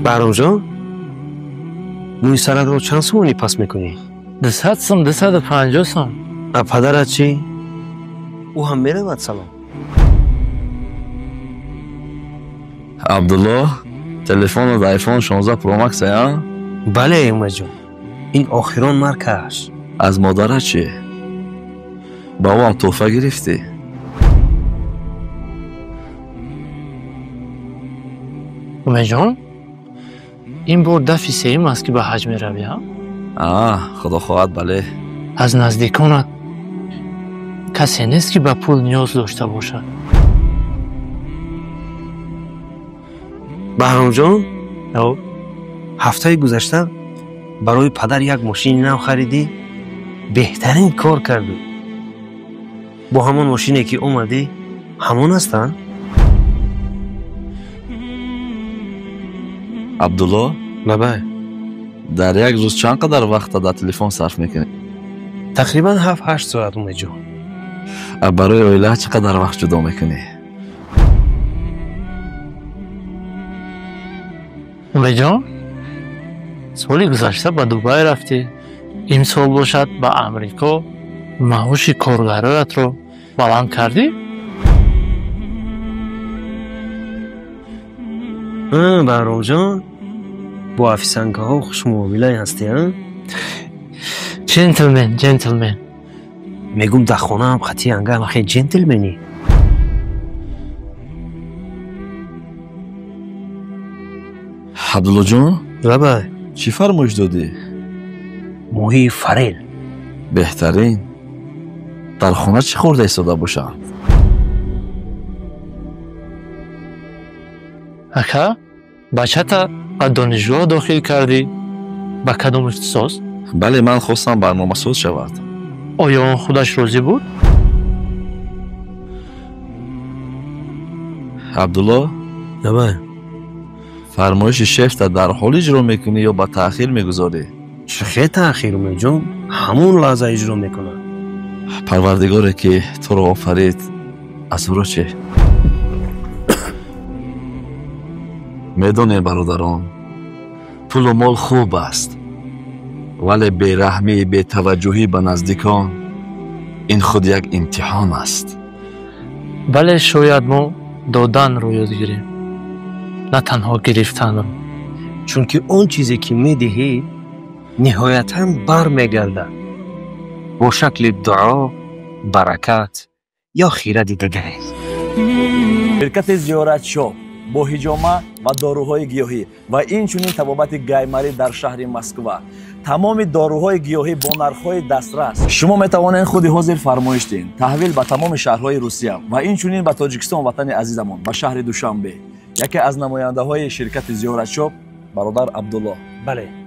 Баҳромҷон, мӯи саратро чанд сомонӣ пас мекунӣ? 200 сом, 250 сом. А падарат чӣ? Ӯ ҳам меравад салом? Абдулло, телефонат iPhone 16 Pro Max а? Бале, Умедҷон. Ин охирон маркааш. Аз модарат чӣ? Ба ӯ ҳам тӯҳфа гирифтӣ? Умедҷон, ин бор дафъи сеюм аст, ки ба ҳаҷ меравӣ, а? Худо хоҳад, бале. Аз наздиконат касе нест, ки ба пул ниёз дошта бошад? Баҳромҷон, ҳафтаи гузашта барои падар як мошини нав харидӣ, беҳтарин кор кардӣ. Бо ҳамон мошине, ки омадӣ, ҳамон ҳастанд? Абдулло? Лабай. Дар як рӯз чанд қадар вақта дар телефон сарф мекунӣ? Тақрибан 7-8 соат, Умедҷон. Барои оила чӣ қадар вақт ҷудо мекунӣ? Умедҷон, соли гузашта ба Дубай рафтӣ, имсол бошад ба Амрико. Маоши коргароятро баланд кардӣ? Баҳромҷон, бо офисанкаҳо хушмуомилае ҳастӣ, а? Ҷентлмен, ҷентлмен. Мегум, дар хонаам хати ангам ахе ҷентлменӣ. Абдуллоҷон? Лабай. Чӣ фармоиш додӣ? Моҳии форел. Беҳтарин. Дар хона чӣ хӯрда истода бошанд? Ака, бачата ба донишгоҳ дохил кардӣ? Ба кадом ихтисос? Бале, ман хостам барномасоз шавад. Оё он худаш розӣ буд? Абдулло? Лабай. Фармоиши шефта дар ҳол иҷро мекунӣ ё ба таъхир мегузорӣ? Чӣ хел таъхир, Умедҷон? Ҳамон лаҳза иҷро мекунам. Парвардигоре, ки туро офарид, аз ӯро чӣ? Медонем, бародарон, пулу мол хуб аст, вале бераҳмӣ, бетаваҷҷӯҳӣ ба наздикон ин худ як имтиҳон аст. Бале, шояд мо доданро ёд гирем, на танҳо гирифтанро. Чунки он чизе, ки медиҳӣ, ниҳоятан бармегардад бо шакли дуо, баракат ё хиради дигаре. Ширкати Зиёратшоп бо ҳиҷома ва доруҳои гиёҳӣ ва инчунин табобати гаймарӣ дар шаҳри Москва. Тамоми доруҳои гиёҳӣ бо нархҳои дастрас. Шумо метавонед худи ҳозир фармоиш диҳед. Таҳвил ба тамоми шаҳрҳои Русия ва инчунин ба Тоҷикистон, ватани азизамон, ба шаҳри Душанбе. Яке аз намояндаҳои ширкати Зиёратшоп бародар Абдулло. Бале.